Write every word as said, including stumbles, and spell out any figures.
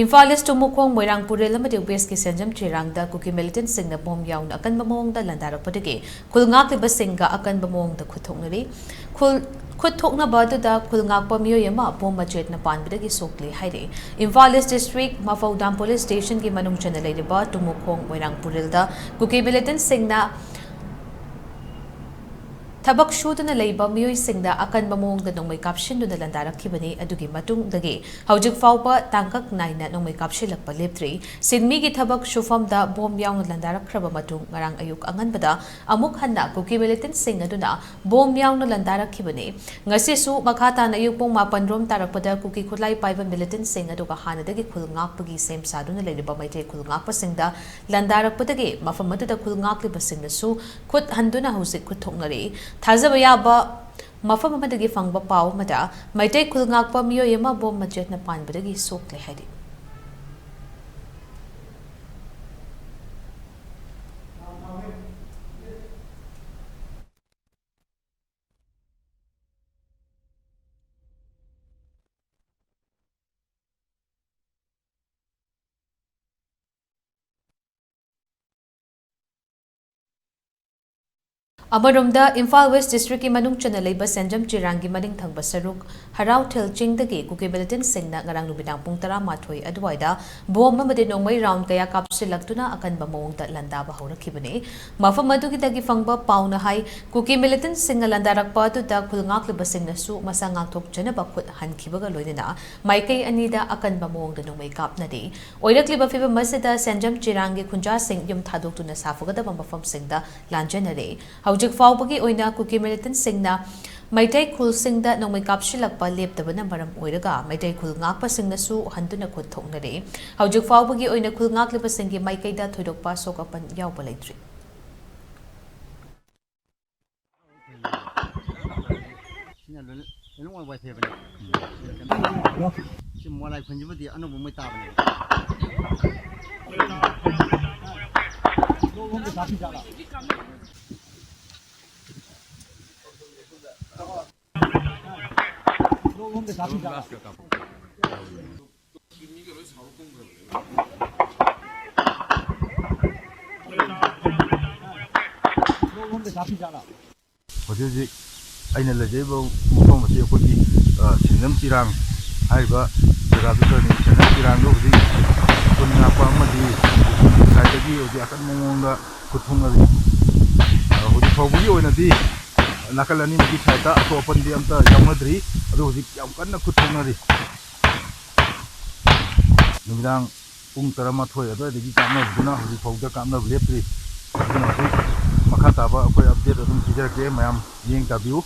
ꯏꯝꯐꯥꯜ ꯏꯁ ꯇꯨꯃꯨꯈꯣꯡ, ꯃꯣꯏꯔꯥꯡ ꯄꯨꯔꯦꯜ ꯑꯃꯗꯤ ꯋꯦꯁꯀꯤ ꯁꯦꯟꯖꯝ ꯆꯤꯔꯥꯡꯗ ꯀꯨꯀꯤ ꯃꯤꯂꯤꯇꯦꯟꯠꯁꯤꯡꯅ ꯕꯣꯝ ꯌꯥꯎꯅ ꯑꯀꯟꯕ ꯃꯑꯣꯡꯗ ꯂꯥꯟꯗꯥꯔꯛꯄꯗꯒꯤ ꯈꯨꯜ ꯉꯥꯛꯂꯤꯕꯁꯤꯡꯒ ꯑꯀꯟꯕ ꯃꯑꯣꯡꯗ ꯈꯨꯠ ꯊꯣꯛꯅꯔꯤ꯫ ꯈꯨꯜ, ꯈꯨꯠ ꯊꯣꯛꯅꯕ ꯑꯗꯨꯗ ꯈꯨꯜ ꯉꯥꯛꯄ ꯃꯤꯑꯣꯏ ꯑꯃ ꯕꯣꯝ ꯃꯆꯦꯠꯅ ꯄꯥꯟꯕꯗꯒꯤ ꯁꯣꯛꯂꯦ ꯍꯥꯏꯔꯤ꯫ ꯏꯝꯐꯥꯜ ꯏꯁ ꯗꯤꯁꯇ꯭ꯔꯤꯛ ꯃꯐꯧꯗꯥꯝ ꯄꯨꯂꯤꯁ ꯁ꯭ꯇꯦꯁꯟꯒꯤ ꯃꯅꯨꯡ ꯆꯟꯅ ꯂꯩꯔꯤꯕ ꯇꯨꯃꯨꯈꯣꯡ, ꯃꯣꯏꯔꯥꯡ ꯄꯨꯔꯦꯜꯗ ꯀꯨꯀꯤ ꯃꯤꯂꯤꯇꯦꯟꯠꯁꯤꯡꯅ ꯊꯕꯛ ꯁꯨꯗꯨꯅ ꯂꯩꯕ ꯃꯤꯑꯣꯏꯁꯤꯡꯗ ꯑꯀꯟꯕ ꯃꯑꯣꯡꯗ ꯅꯣꯡꯃꯩ ꯀꯥꯞꯁꯤꯟꯗꯨꯅ ꯂꯥꯟꯗꯥꯔꯛꯈꯤꯕꯅꯤ꯫ ꯑꯗꯨꯒꯤ ꯃꯇꯨꯡꯗꯒꯤ ꯍꯧꯖꯤꯛ ꯐꯥꯎꯕ ꯇꯥꯡꯀꯛ ꯅꯥꯏꯅ ꯅꯣꯡꯃꯩ ꯀꯥꯞꯁꯤꯜꯂꯛꯄ ꯂꯦꯞꯇ꯭ꯔꯤ꯫ ꯁꯤꯟꯃꯤꯒꯤ ꯊꯕꯛ ꯁꯨꯐꯝꯗ ꯕꯣꯝ ꯌꯥꯎꯅ ꯂꯥꯟꯗꯥꯔꯛꯈ꯭ꯔꯕ ꯃꯇꯨꯡ ꯉꯔꯥꯡ ꯑꯌꯨꯛ ꯑꯉꯟꯕꯗ ꯑꯃꯨꯛ ꯍꯟꯅ ꯀꯨꯀꯤ ꯃꯤꯂꯤꯇꯦꯟꯠꯁꯤꯡ ꯑꯗꯨꯅ ꯕꯣꯝ ꯌꯥꯎꯅ ꯂꯥꯟꯗꯥꯔꯛꯈꯤꯕꯅꯤ꯫ ꯉꯁꯤꯁꯨ ꯃꯈꯥ ꯇꯥꯅ ꯑꯌꯨꯛ ꯄꯨꯡ ꯃꯥꯄꯟ ꯔꯣꯝ ꯇꯥꯔꯛꯄꯗ ꯀꯨꯀꯤ ꯈꯨꯠꯂꯥꯏ ꯄꯥꯏꯕ ꯃꯤꯂꯤꯇꯦꯟꯠꯁꯤꯡ ꯑꯗꯨꯒ ꯍꯥꯟꯅꯗꯒꯤ ꯈꯨꯜ ꯉꯥꯛꯄꯒꯤ ꯁꯦꯝ ꯁꯥꯗꯨꯅ ꯂꯩꯔꯤꯕ ꯃꯩꯇꯩ ꯈꯨꯜ ꯉꯥꯛꯄꯁꯤꯡꯗ ꯂꯥꯟꯗꯥꯔꯛꯄꯗꯒꯤ ꯃꯐꯝ ꯑꯗꯨꯗ ꯈꯨꯜ ꯉꯥꯛꯂꯤꯕꯁꯤꯡꯅꯁꯨ ꯈꯨꯠ ꯍꯟꯗꯨꯅ ꯍꯧꯖꯤꯛ ꯈꯨꯠ ꯊꯣꯛꯅꯔꯤ꯫ ꯊꯥꯖꯕ ꯌꯥꯕ ꯃꯐꯝ ꯑꯃꯗꯒꯤ ꯐꯪꯕ ꯄꯥꯎ ꯑꯃꯗ, ꯃꯩꯇꯩ ꯈꯨꯜ ꯉꯥꯛꯄ ꯃꯤꯑꯣꯏ ꯑꯃ ꯕꯣꯝ ꯃꯆꯦꯠꯅ ꯄꯥꯟꯕꯗꯒꯤ ꯁꯣꯛꯂꯦ ꯍꯥꯏꯔꯤ꯫ ꯑꯃꯔꯣꯝꯗ, ꯏꯝꯐꯥꯜ ꯋꯦꯁ ꯗꯤꯁꯇ꯭ꯔꯤꯛꯀꯤ ꯃꯅꯨꯡ ꯆꯟꯅ ꯂꯩꯕ ꯁꯦꯟꯖꯝ ꯆꯤꯔꯥꯡꯒꯤ ꯃꯅꯤꯡ ꯊꯪꯕ ꯁꯔꯨꯛ ꯍꯔꯥꯎꯊꯦꯜ ꯆꯤꯡꯗꯒꯤ ꯀꯨꯀꯤ ꯃꯤꯂꯤꯇꯦꯟꯠꯁꯤꯡꯅ ꯉꯔꯥꯡ ꯅꯨꯃꯤꯗꯥꯡ ꯄꯨꯡ ꯇꯔꯥꯃꯥꯊꯣꯏ ꯑꯗꯨꯋꯥꯏꯗ ꯕꯣꯝ ꯑꯃꯗꯤ ꯅꯣꯡꯃꯩ ꯔꯥꯎꯟ ꯀꯌꯥ ꯀꯥꯞꯁꯤꯜꯂꯛꯇꯨꯅ ꯑꯀꯟꯕ ꯃꯑꯣꯡꯗ ꯂꯥꯟꯗꯥꯕ ꯍꯧꯔꯛꯈꯤꯕꯅꯤ꯫ ꯃꯐꯝ ꯑꯗꯨꯒꯤꯗꯒꯤ ꯐꯪꯕ ꯄꯥꯎꯅ ꯍꯥꯏ, ꯀꯨꯀꯤ ꯃꯤꯂꯤꯇꯦꯟꯠꯁꯤꯡꯅ ꯂꯥꯟꯗꯥꯔꯛꯄ ꯑꯗꯨꯗ ꯈꯨꯜ ꯉꯥꯛꯂꯤꯕꯁꯤꯡꯅꯁꯨ ꯃꯁꯥ ꯉꯥꯛꯊꯣꯛꯆꯅꯕ ꯈꯨꯠ ꯍꯟꯈꯤꯕꯒ ꯂꯣꯏꯅꯅ ꯃꯥꯏꯀꯩ ꯑꯅꯤꯗ ꯑꯀꯟꯕ ꯃꯑꯣꯡꯗ ꯅꯣꯡꯃꯩ ꯀꯥꯞꯅꯔꯤ꯫ ꯑꯣꯏꯔꯛꯂꯤꯕ ꯐꯤꯕꯝ ꯑꯁꯤꯗ ꯁꯦꯟꯖꯝ ꯆꯤꯔꯥꯡꯒꯤ ꯈꯨꯟꯖꯥꯁꯤꯡ ꯌꯨꯝ ꯊꯥꯗꯣꯛꯇꯨꯅ ꯁꯥꯐꯒꯗꯕ ꯃꯐꯝꯁꯤꯡꯗ ꯂꯥꯟꯖꯅꯔꯦ꯫ ꯍꯧꯖꯤꯛ ꯐꯥꯎꯕꯒꯤ ꯑꯣꯏꯅ ꯀꯨꯀꯤ ꯃꯤꯂꯤꯇꯦꯟꯠꯁꯤꯡꯅ ꯃꯩꯇꯩ ꯈꯨꯜꯁꯤꯡꯗ ꯅꯣꯡꯃꯩ ꯀꯥꯞꯁꯤꯜꯂꯛꯄ ꯂꯦꯞꯇꯕꯅ ꯃꯔꯝ ꯑꯣꯏꯔꯒ ꯃꯩꯇꯩ ꯈꯨꯜ ꯉꯥꯛꯄꯁꯤꯡꯅꯁꯨ ꯍꯟꯗꯨꯅ ꯈꯨꯠ ꯊꯣꯛꯅꯔꯦ꯫ ꯍꯧꯖꯤꯛ ꯐꯥꯎꯕꯒꯤ ꯑꯣꯏꯅ ꯈꯨꯜ ꯉꯥꯛꯂꯤꯕꯁꯤꯡꯒꯤ ꯃꯥꯏꯀꯩꯗ ꯊꯣꯏꯗꯣꯛꯄ ꯑꯁꯣꯛ ꯑꯄꯟ ꯌꯥꯎꯕ ꯂꯩꯇ꯭ꯔꯤ꯫ ꯁꯤꯅ ꯂꯣꯏꯅ, ꯂꯣꯏꯅꯃꯛ ꯋꯥꯏ ꯐꯥꯏꯕꯅꯦ꯫ ꯁꯤ ꯃꯣꯂꯥꯏ ꯈꯨꯟꯁꯤꯕꯨꯗꯤ ꯑꯅꯧꯕ ꯃꯣꯏ ꯇꯥꯕꯅꯦꯕ꯫ ꯍꯧꯖꯤꯛ ꯍꯧꯖꯤꯛ ꯑꯩꯅ ꯂꯩꯖꯔꯤꯕ ꯃꯐꯝ ꯑꯁꯤ ꯑꯩꯈꯣꯏꯒꯤ, ꯑ, ꯁꯤꯡꯅꯝ ꯆꯤꯔꯥꯡ ꯍꯥꯏꯔꯤꯕ ꯖꯒꯥꯗꯨꯗꯅꯤ꯫ ꯁꯤꯡꯅꯝ ꯆꯤꯔꯥꯡꯗꯣ ꯍꯧꯖꯤꯛ ꯈꯨꯟ ꯉꯥꯛꯄ ꯑꯃꯗꯤ ꯁꯥꯏꯠꯇꯒꯤ ꯍꯧꯖꯤꯛ ꯑꯀꯟꯕ ꯃꯑꯣꯡꯗ ꯈꯨꯠ ꯊꯣꯛꯅꯔꯤ꯫ ꯑ, ꯍꯧꯖꯤꯛ ꯐꯥꯎꯕꯒꯤ ꯑꯣꯏꯅꯗꯤ ꯅꯥꯀꯜ ꯑꯅꯤꯃꯛꯀꯤ ꯁꯥꯏꯠꯇ ꯑꯁꯣꯛ ꯑꯄꯟꯗꯤ ꯑꯝꯇ ꯌꯥꯎꯅꯗ꯭ꯔꯤ꯫ ꯑꯗꯨ ꯍꯧꯖꯤꯛ ꯌꯥꯝ ꯀꯟꯅ ꯈꯨꯠ ꯊꯣꯛꯅꯔꯤ꯫ ꯅꯨꯃꯤꯗꯥꯡ ꯄꯨꯡ ꯇꯔꯥꯃꯥꯊꯣꯏ ꯑꯗꯨꯋꯥꯏꯗꯒꯤ ꯀꯥꯞꯅꯕꯗꯨꯅ ꯍꯧꯖꯤꯛ ꯐꯥꯎꯗ ꯀꯥꯞꯅꯕ ꯂꯦꯞꯇ꯭ꯔꯤ꯫ ꯑꯗꯨꯅ ꯍꯧꯖꯤꯛ ꯃꯈꯥ ꯇꯥꯕ ꯑꯩꯈꯣꯏ ꯑꯞꯗꯦꯠ ꯑꯗꯨꯝ ꯄꯤꯖꯔꯛꯀꯦ, ꯃꯌꯥꯝ ꯃꯤꯠꯌꯦꯡ ꯇꯥꯕꯤꯌꯨ꯫